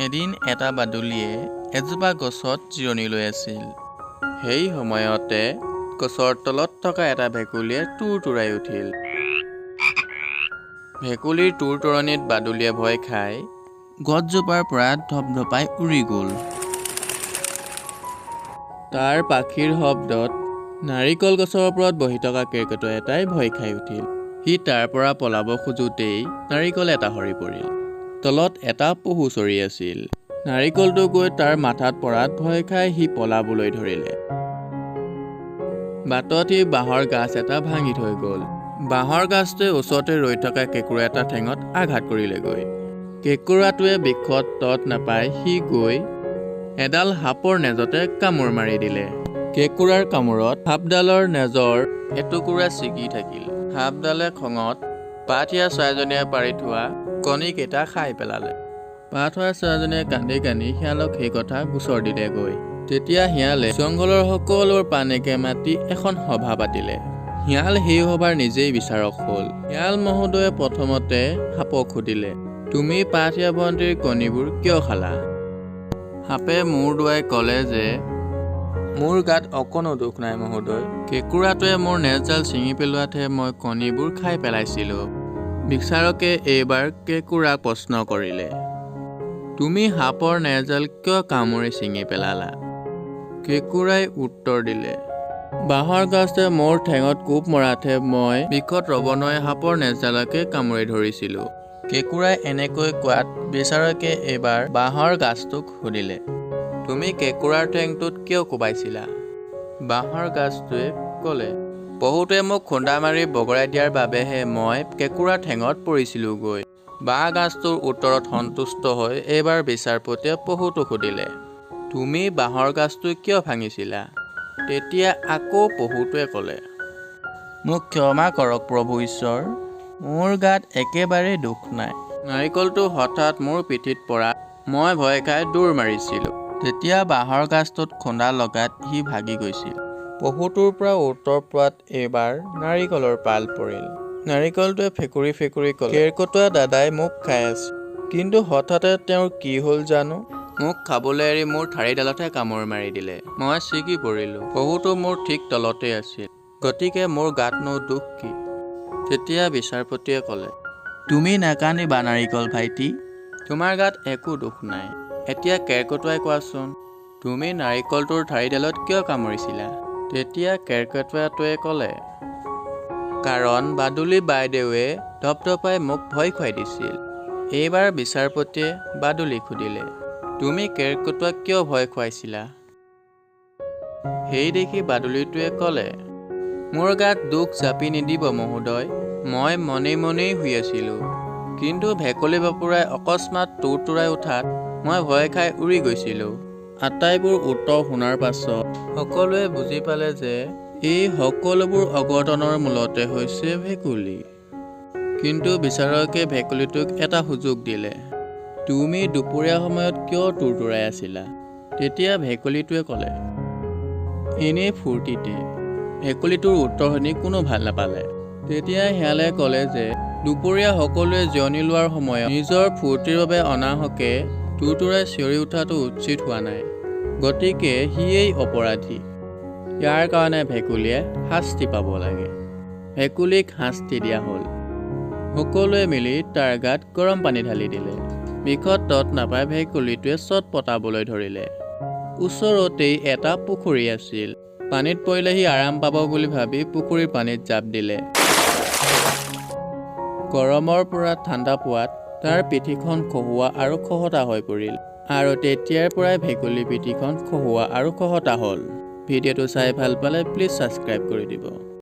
এদিন এটা বাদুলিয়ে এজোপা গছত জিৰণি লৈ আছিল। সেই সময়তে গছৰ তলত থকা এটা ভেকুলীয়ে টোৰ-টোৰাই উঠিল। ভেকুলীৰ টোৰ-টোৰণিত বাদুলিয়ে ভয় খাই গছজোপাৰ পৰা ধপধপাই উৰি গ'ল। তাৰ পাখিৰ শব্দত নাৰিকল গছৰ ওপৰত বহি থকা কেৰ্কেটুৱা এটাই ভয় খাই উঠিল। সি তাৰ পৰা পলাব খোজোঁতেই নাৰিকল এটা সৰি পৰিল। তলত এটা পহু চৰি আছিল। নাৰিকলটো গৈ তাৰ মাথাত পৰাত ভয় খাই সি পলাবলৈ ধৰিলে। বাটত সি বাঁহৰ গাজ এটা ভাঙি থৈ গ'ল। বাঁহৰ গাজটোৱে ওচৰতে ৰৈ থকা কেঁকোৰা এটাৰ ঠেঙত আঘাত কৰিলেগৈ। কেঁকোৰাটোৱে বিষত তত নাপাই সি গৈ এডাল সাপৰ নেজতে কামোৰ মাৰি দিলে। কেঁকোৰাৰ কামোৰত সাপডালৰ নেজৰ এটুকুৰা ছিগি থাকিল। সাপডালে খঙত পাথীয়া চৰাইজনীয়ে পাৰি থোৱা কণীকেইটা খাই পেলালে। পাথুৱা চৰাইজনীয়ে কান্দি কান্দি শিয়ালক সেই কথা গোচৰ দিলেগৈ। তেতিয়া শিয়ালে জংঘলৰ সকলোবোৰ প্ৰাণীকে মাতি এখন সভা পাতিলে। শিয়াল সেই সভাৰ নিজেই বিচাৰক হ'ল। শিয়াল মহোদয়ে প্ৰথমতে সাপক সুধিলে, তুমি পাথীয়া ভণ্টিৰ কণীবোৰ কিয় খালা? সাপে মূৰ দোৱাই ক'লে যে মোৰ গাত অকণো দোষ নাই মহোদয়, কেঁকোৰাটোৱে মোৰ নেজডাল ছিঙি পেলোৱাতহে মই কণীবোৰ খাই পেলাইছিলোঁ। বিচাৰকে এইবাৰ কেঁকোৰাক প্ৰশ্ন কৰিলে, তুমি সাপৰ নেজডাল কিয় কামুৰি ছিঙি পেলালা? কেঁকোৰাই উত্তৰ দিলে, বাঁহৰ গাজটোৱে মোৰ ঠেঙত কোব মৰাতহে মই বিষত ৰ'ব নোৱাৰি সাপৰ নেজডালকে কামুৰি ধৰিছিলোঁ। কেঁকোৰাই এনেকৈ কোৱাত বিচাৰকে এইবাৰ বাঁহৰ গাজটোক সুধিলে, তুমি কেঁকোৰাৰ ঠেংটোত কিয় কোবাইছিলা? বাঁহৰ গাজটোৱে ক'লে, পহুটোৱে মোক খুন্দা মাৰি বগৰাই দিয়াৰ বাবেহে মই কেঁকোৰাৰ ঠেঙত পৰিছিলোঁগৈ। বাঁহ গাজটোৰ উত্তৰত সন্তুষ্ট হৈ এইবাৰ বিচাৰপতিয়ে পহুটোক সুধিলে, তুমি বাঁহৰ গাজটো কিয় ভাঙিছিলা? তেতিয়া আকৌ পহুটোৱে ক'লে, মোক ক্ষমা কৰক প্ৰভু ঈশ্বৰ, মোৰ গাত একেবাৰেই দোষ নাই। নাৰিকলটো হঠাৎ মোৰ পিঠিত পৰাত মই ভয় খাই দৌৰ মাৰিছিলোঁ। তেতিয়া বাঁহৰ গাজটোত খুন্দা লগাত সি ভাগি গৈছিল। পহুটোৰ পৰা উত্তৰ পোৱাত এইবাৰ নাৰিকলৰ পাল পৰিল। নাৰিকলটোৱে ফেকুৰি ফেকুৰি ক'লে, কেৰ্কেটুৱা দাদাই মোক খাই আছিল, কিন্তু হঠাতে তেওঁৰ কি হ'ল জানো, মোক খাবলৈ এৰি মোৰ ঠাৰিডালতহে কামোৰ মাৰি দিলে। মই ছিগি পৰিলোঁ। পহুটো মোৰ ঠিক তলতেই আছিল, গতিকে মোৰ গাতনো দোষ কি? তেতিয়া বিচাৰপতিয়ে ক'লে, তুমি নাকান্দিবা নাৰিকল ভাইটি, তোমাৰ গাত একো দোষ নাই। এতিয়া কেৰ্কেটুৱাই কোৱাচোন, তুমি নাৰিকলটোৰ ঠাৰিডালত কিয় কামুৰিছিলা? তেতিয়া কেৰ্কেটুৱাটোৱে ক'লে, কাৰণ বাদুলি বাইদেৱে ধপধপাই মোক ভয় খুৱাই দিছিল। এইবাৰ বিচাৰপতিয়ে বাদুলিক সুধিলে, তুমি কেৰ্কেটুৱাক কিয় ভয় খুৱাইছিলা? সেই দেখি বাদুলিটোৱে ক'লে, মোৰ গাত দোষ জাপি নিদিব মহোদয়, মই মনে মনেই শুই আছিলোঁ, কিন্তু ভেকুলী বাপুৰাই অকস্মাত টোৰ-টোৰাই উঠাত মই ভয় খাই উৰি গৈছিলোঁ। আটাইবোৰ উত্তৰ শুনাৰ পাছত সকলোৱে বুজি পালে যে এই সকলোবোৰ অঘটনৰ মূলতে হৈছে ভেকুলী। কিন্তু বিচাৰকে ভেকুলীটোক এটা সুযোগ দিলে, তুমি দুপৰীয়া সময়ত কিয় টোৰ-টোৰাই আছিলা? তেতিয়া ভেকুলীটোৱে ক'লে, এনেই ফূৰ্তিতে। ভেকুলীটোৰ উত্তৰ শুনি কোনো ভাল নাপালে। তেতিয়া শিয়ালে ক'লে যে দুপৰীয়া সকলোৱে জিৰণি লোৱাৰ সময়ত নিজৰ ফূৰ্তিৰ বাবে অনাহকে টোৰ-টোৰাই চিঞৰি উঠাটো উচিত হোৱা নাই, গতিকে সিয়েই অপৰাধী। ইয়াৰ কাৰণে ভেকুলীয়ে শাস্তি পাব লাগে। ভেকুলীক শাস্তি দিয়া হ'ল। সকলোৱে মিলি তাৰ গাত গৰম পানী ঢালি দিলে। বিষত তত নাপাই ভেকুলীটোৱে চটফটাবলৈ ধৰিলে। ওচৰতেই এটা পুখুৰী আছিল। পানীত পৰিলে সি আৰাম পাব বুলি ভাবি পুখুৰীৰ পানীত জাঁপ দিলে। গৰমৰ পৰা ঠাণ্ডা পোৱাত তাৰ পিঠিখন খহোৱা আৰু খহটা হৈ পৰিল। আৰু তেতিয়াৰ পৰাই ভেকুলীৰ পিঠিখন খহোৱা আৰু খহটা হ'ল। ভিডিঅ'টো চাই ভাল পালে প্লিজ ছাবস্ক্ৰাইব কৰি দিব।